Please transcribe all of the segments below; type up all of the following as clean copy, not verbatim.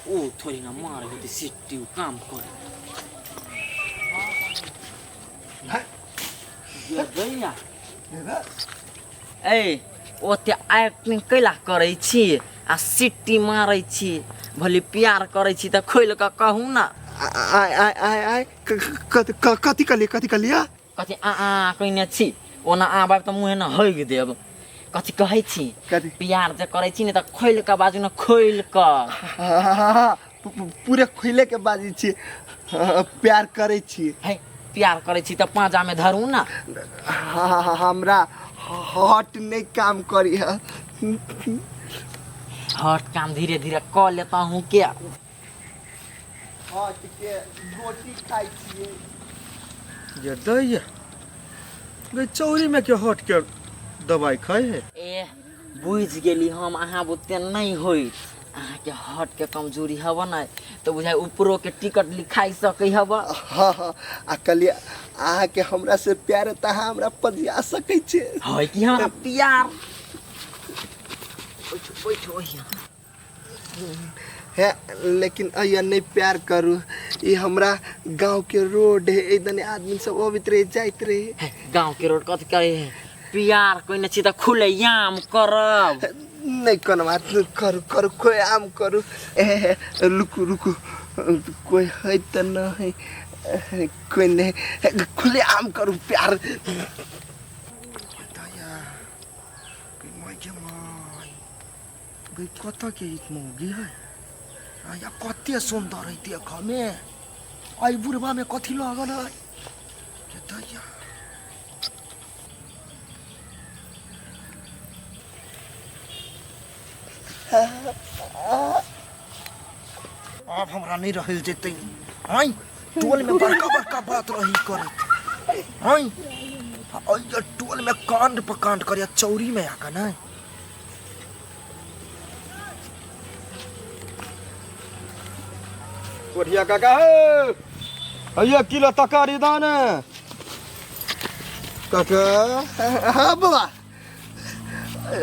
ओ थोड़ी ना मारे होते सिट्टी उ काम करे ये गैया ए ओते एक्टिंग कैला करै छी आ सिट्टी मारै छी भले प्यार करै छी तऽ खोलि कऽ कहू ना आय आय आय आय कथी कहलियै कथी कहलियै कथी आ आ कहने छी ओना आब तऽ मुँहे ने हगि देब कथी कहै छी कथी? प्यार जे करै छी ने तऽ खोलि कऽ बाजू ने खोलि कऽ हाँ, पूरे खुले के बाजै छी हाँ, प्यार करै छी है प्यार करै छी तऽ पाँजामे धरू ने हाँ, हमरा हट नहि काम करी है हट काम धीरे धीरे कऽ लेता हूँ के हट के रोटी खाइ छियै जे दैया गई चौरी में के हट के दवाई खाइ है ए बुझि गेली हम अहाँ बुते नहि होइत अहाँके हट के कमजोरी हब ने तऽ बुझाइ ऊपरो के टिकट लिखाइ सकै हब हाँ हाँ आ कहलियै अहाँके हमरा से प्यार है तऽ अहाँ हमरा पजिया सकै छियै है कि हमरा प्यार बैठो बैठो यहाँ है लेकिन अइया नहीं प्यार करू ई हमरा गांव के रोड है ए दने आदमी सब अबैत रहे जाइत रहे है, गाँव के रोड कथी करे है प्यार कोई नहीं छी तऽ खुले याम करब नहीं कोनो बात नहीं करू करू कोई आम करू ए रुकू रुकू कोई है तऽ नहीं कोई नहीं खुले आम करू प्यार माय गे my गई कतऽ के ई मौगी है आया कते सुन्दर है देखऽ में आई बुढ़वा में कथी लागल है के दैया आब हमरा नहीं रहल जेतै आइ टोल में बड़का बड़का बात रही करैत आइ आ टोल में कांड पर कांड करे चौरी में आके नहीं कोठिया काका हे हैया किलो तरकारी दान काका हाँ बाबा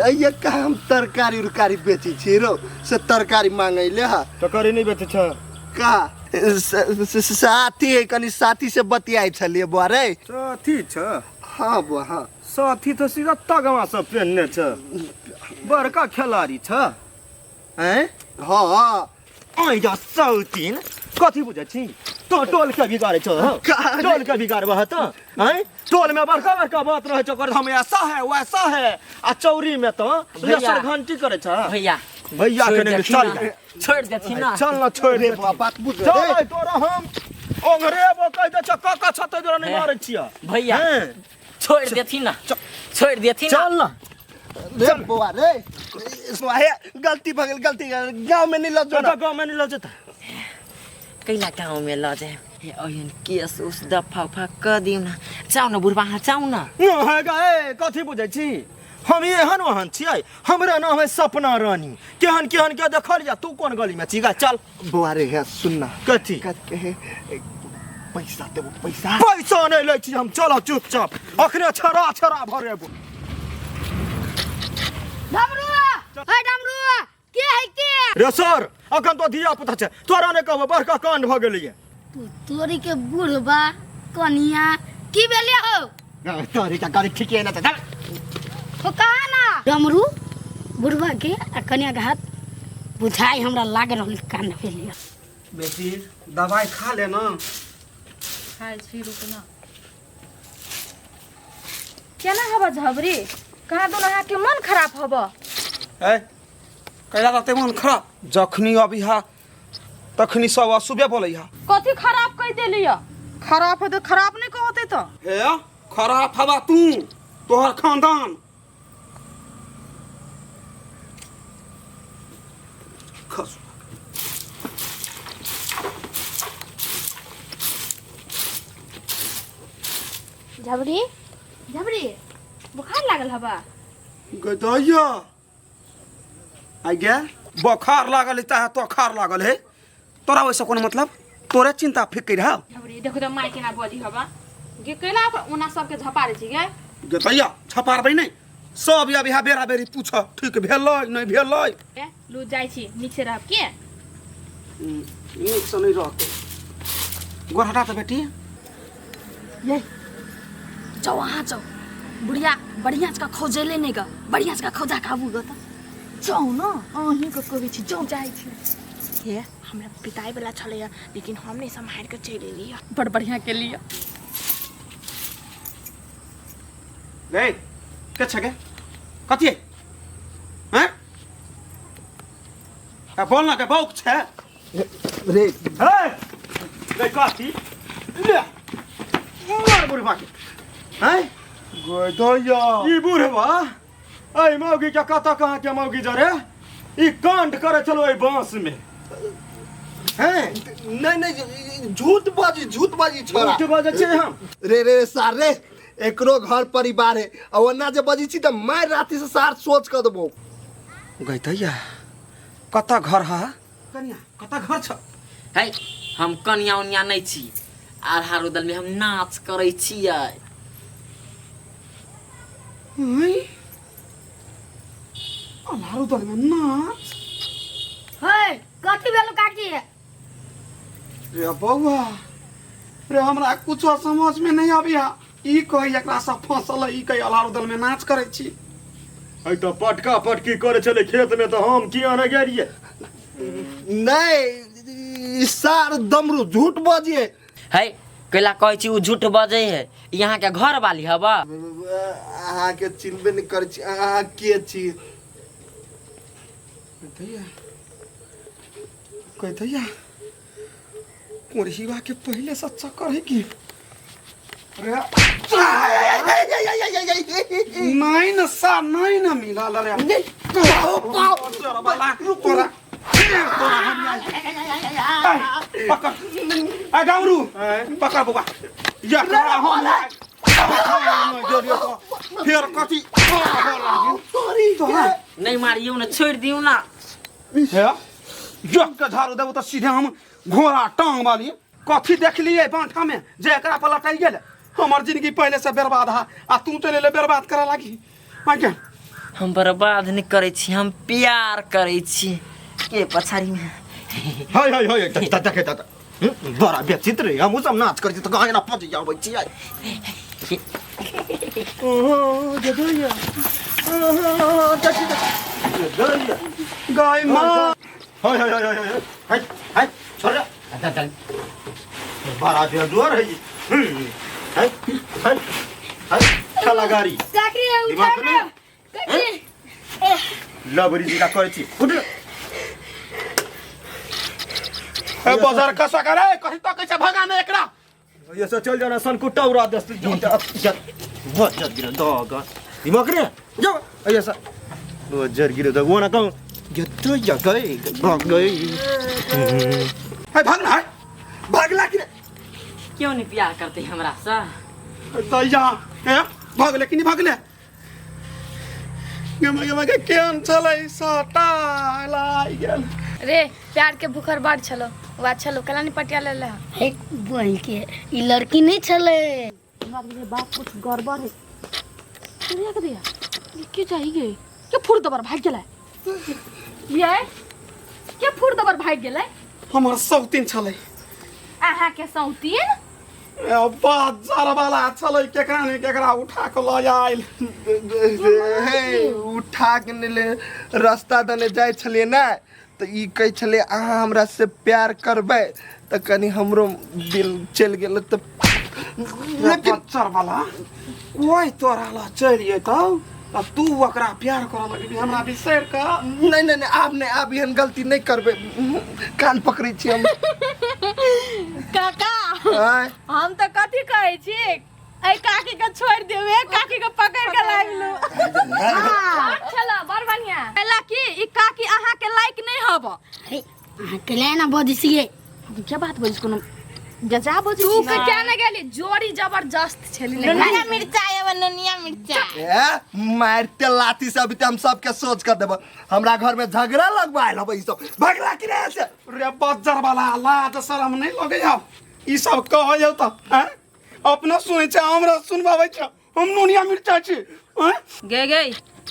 अइया का हम तरकारी उरकारी बेचै छी रौ से तरकारी मांगै ले हा तरकारी नहीं बेचै छ का साथी है कनी साथी से बतियाइ छलियै बौआ रे साथी छ हाँ बौआ हाँ साथी तऽ सीधा तगमा सब पेनने छ बड़का खेलाड़ी छ हैं हाँ आइ जा सौतीन कथी बुझै छी तो टोल के बिगाड़े छ हँ? टोल के बिगाड़बह तऽ हैं टोल में बड़का बड़का बात रहै छ ओकर हम ऐसा है वैसा है आ चौरी में तो भैया। लसर घंटी करे छ भैया भैया के छोड़ि नहीं देथिन चल ना, छोड़ि देथिन ना चल ना छोड़ रे दे बौआ बात बुझ चल रे आइ तोरा हम ओंघरेबो कहि दे छ कका छते तोरा नहीं हे। मारै छियै भैया हैं? छोड़ि देथिन ना छोड़ि देथिन ना चल ना रे बौआ रे बौआ हे गलती भऽ गेल गलती भऽ गेल गाँव में नहीं लऽ जो ना कतऽ गाँव में नहीं लऽ जेतै कैला गाँव में लऽ जाए हे ओहन केस उस दफा उफा कऽ दियौ ना चाउ न बुढ़बा अहाँ चाउ न हे गे कथी बुझै छी हम एहन ओहन छियै हमरा नाम है सपना रानी केहन केहन के देखल जा तू कोन गली में छी गा चल बौआ रे हे सुन ना कथी कथी हे पैसा देबो पैसा पैसा नहीं लै छी हम चलो चुपचाप अखने छड़ा छड़ा भरेबो डमरुआ हे डमरुआ के है के रे सर अखन तो धिया पुता छै तोरा नहि कहबो बड़का कांड भऽ गेलैये तू तोरी के बुढ़बा कनिया की भेले हो तोरी के गाड़ी ठीके ना चल हो कहा ना डमरू बुढ़बा के आ कनिया के हाथ बुझाई हमरा लाग रहल कान भेले बेटी दवाई खा ले ना खाइ छी रुक ना केना हब झबरी कहाँ दोनों अहाँके मन खराब हब ए कैला रहते मन खराब जखनी अभी हा तखनी सब अशुभे बोलै हा कथी खराब कहि देली य खराब है तो खराब नहीं कहते तो हे खराब हवा तू तोहर खानदान खस झबरी झबरी बुखार लागल हबा गदैया आ गे बोखार लागल है चाहे तोखार लागल है तोरा ओहिसँ कोनो मतलब तोरे चिंता फिक्र है झबरी देखो तो माय केना बोली हबा गे कैला ओना सबके झपारे छी गे गदैया छपारबै नहि सब आब इएह बेरा बेरी पूछ ठीक भेलै नहि भेलै ए, लू जाइ छी नीक से रहब के नीकसँ नहि रहतै। गोर हटा तऽ बेटी। ये जाओ अहाँ जाओ, बुढ़िया बढ़िया जकाँ खौजेले नहि ग, बढ़िया जकाँ खौजा के आबू ग। तऽ जाउ ने, अहीँके कहै छी, जाउ। जाइ छी हे, हमरा पिताई वाला छलैया, लेकिन हम नहि सम्हारि कऽ चलि एलियै। बड़ बढ़िया केलियै। गई के छै गे? कथी है? हैं आ बोल ना के बौक छै रे। हे रे, कथी ले मार बुढ़बा के हैं? गोदोया ई बुढ़बा ऐ मौगी के कतऽ कहाँ के मौगी जरे ई कांड करे छलो एहि बांस में हैं? नहीं नहीं, झूठ बाजी, झूठ बाजी छोरा। झूठ बजै छियै हम? रे रे सार रे, एकरो घर परिवार है आ ओना जे बजी छी तऽ मारि राति से सार सोच कऽ देबो। गैतैया कतऽ घर है कनिया? कतऽ घर छ? है, हम कनिया उनिया नहीं छी, आधा रुदल में हम नाच करै छियै। अन्हारो दल में नाच? हे, कथी भेलो काकी? रे बौआ रे, हमरा कुछो समझ में नहीं आबिया। ई कही एकरा सब फंसल है, ई कही अल्हारो दल में नाच करै छी। ऐ तऽ पटका पटकी करे छलै खेत में, तऽ हम किया ने गेलियै? नहीं, ई सार दमरू झूठ बजिए। है, कैला कहै छी ओ झूठ बजै है? यहाँ के घर वाली हवा? अहाँके चिन्हबे नहि करै छी, अहाँ के छी? भैया कहतैया कोरहिवा के पहले से चक्कर है कि अरे नहीं न सा नहीं न मिला रे। तोरा तोरा तोरा हम पकड़ आ गामरू, पकड़ बौआ या तोरा हम फिर कथी तोरा नहीं मारियो ना, छोड़ दियो ना। हे, जग के झाड़ू देबो तऽ सीधे हम घोड़ा टांग वाली। कथी देखलियै बांठा में जे एकरा पर लटकि गेल? हमर जिंदगी पहले से बर्बाद है आ तू चले ले बर्बाद करे लागी आगे। हम बर्बाद नहीं करै छी, हम प्यार करै छी के पछाड़ी में। हाय हाय हाय, देखे त बड़ा बेचित रे, हमहूँ सब नाच करै छी तऽ कहाँ एना पच आबै छियै। ओहो जदैया, ओहो देखी जदैया। गाय माँ। हाय हाय हाय हाय हाय हाय, छोड़ जा, बड़ा बेजोर है ई। हाय हाय हाय, चला गाड़ी। काकी दिमाग उठा नहीं ना काकी। लबरी जी का करै छी, उठ। ए बाजार कसा करे कहीं तो कैसे भगा ने एकरा। ये से चल जाना सनकुट्टा उड़ा दस जा जा बजर गिरे दग दिमाग रे जाओ। ये से बजर गिरे दग वो ना कहूं ये तो जा गई भाग गई। है भाग ना है। भागला कि क्यों नहीं प्यार करते हमरा से? दैया ए भागले कि नहीं भागले? गेमा गेमा के केहन छलै सटा लाइ गेल। रे प्यार के भूखर बड़ छलो, वा छलो कला नहीं पटिया ले ले। हे बहिन के, ई लड़की नहीं छलै। हमरा बात कुछ गड़बड़ है। दिया के दिया ये के जाई गे? के फुर दबर भाग गेलै ये? के फुर दबर भाग गेलै? हमर सौतीन छलै। अहाँ के सौतीन? ए बाजार वाला छलै, केकरा ने केकरा उठा के लऽ आयल। हे, उठा के ने ले, रास्ता दने जाइ छलियै ने तऽ ई कहै छलै अहाँ हमरा से प्यार करबै, तऽ कनि हमरो दिल चलि गेल तऽ लेकिन बच्चर वाला कोई तोरा लऽ चलि जैतौ आ तू ओकरा प्यार करऽ लगबी हमरा बिसरि कऽ। नहीं नहीं नहीं, आब नहीं, आब एहन गलती नहीं करबै, कान पकड़ै छी हम। काका। आँय? हम तऽ कथी कहै छी, एहि काकी के छोड़ि दियौ, ए काकी के पकड़ के लाबि लू। छलो बड़ बढ़िया। कैला कि ई काकी अहाँ के लायक नहीं हब। हे, अहाँ के ना बजै छियै? क्या बात बजै कोनो गजा बजै तू छी? के क्या ना गेली, जोड़ी जबरदस्त छली। नुनिया मिर्चा एवं नुनिया मिर्चा। ए मारते लाठी से अभी तऽ हम सबके सोच कर देब, हमरा घर में झगड़ा लगवायल हब ई सब। भगला कि रे से? रे बज्जर वाला, लाज शरम नहीं लगे हौ ई सब कहै हौ तऽ? आँय, अपनो सुनै छै हमरा सुनबाबै छै हम नुनिया मिर्चा छी। आँय? गे गे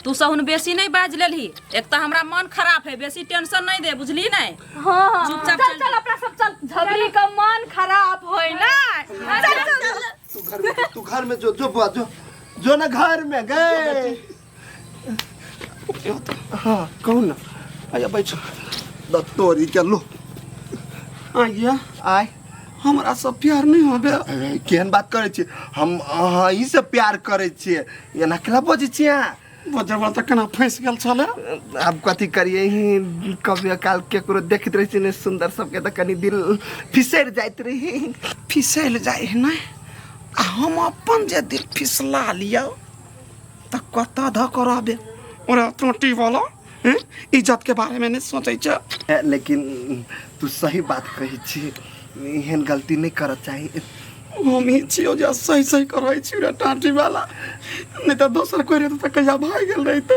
तू सहुन बेसी नहीं बाज लेलही। एक तो हमरा मन खराब है, बेसी टेंशन नहीं दे, बुझली नहीं? हाँ चुपचाप चल चल अपना सब चल, झबरी का मन खराब होय ना। चल चल तू घर में, तू घर में जो जो बुआ जो जो ना घर में गए। हाँ कहू ना, आया बैठो। द तोरी के लो आइया आय हमरा सब प्यार नहीं होबे। केहन बात करै छी? हम अहाँ ई से प्यार करै छियै, एना केना बजै छियै अहाँ? बजबा तऽ केना फँसि गेल छलै। आब कथी करियै, कभी काल केकरो देखैत रहै छियै ने सुन्दर सबके तऽ कनि दिल फिसरि जाइत रहै। फिसैल जाइ है नहि, आ हम अपन जे दिल फिसला लियौ तऽ कतऽ धऽ कऽ रहबे? ओरा चोटी वाला इज्जत के बारे में नहीं सोचै छै। लेकिन तू सही बात कहै छी, एहन गलती नहीं करऽ चाही। हम ही छियौ जे सही सही करै छी रे टाटी वाला, नहीं तऽ दोसर कोई रहतौ तऽ कहिया भागि गेल रहितौ।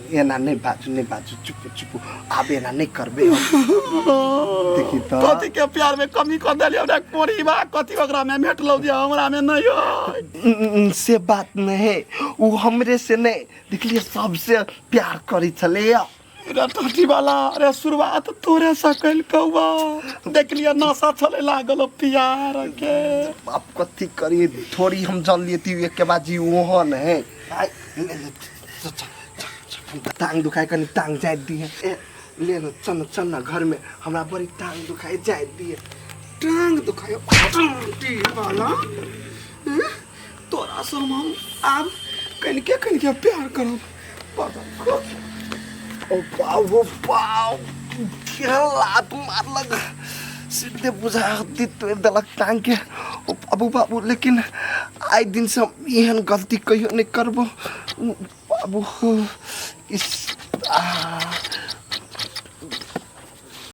एना नहीं बाजू, नहीं बाजू, चुप चुप, आब एना नहीं करबे। देखी तऽ कथी के प्यार में कमी कऽ देलियै रे कोरीबा? कथी ओकरा में भेटलौ जे हमरा में नहीं होय? से बात नहीं, उ हमरे से नहीं, देखलिए सबसे प्यार करै छलै। रे टाटी वाला, अरे शुरुआत तोरे से कलकौआ, देखलिए नशा छलै लागल प्यार के। अब कथी करिए, थोड़ी हम जान लिए ती एक के बाद जी ओहन है। आइ, ले ले, चल, चल, चल, चल, टांग दुखाए कनी टांग जाय दिए। ए ले न, चल न, चल न घर में, हमरा बड़ी टांग दुखाए जाय दिए। टांग दुखाए टाटी वाला, हैं? तोरा से हम आब कनिके कनिके प्यार करब। ओ बाबू बाप, केहन लात मारलक, सीधे बुझा दी तोड़ि देलक टांग के। ओ बाबू बाबू, लेकिन आइ दिन से हम एहन गलती कहियो नहीं करबो बाबू। इस आ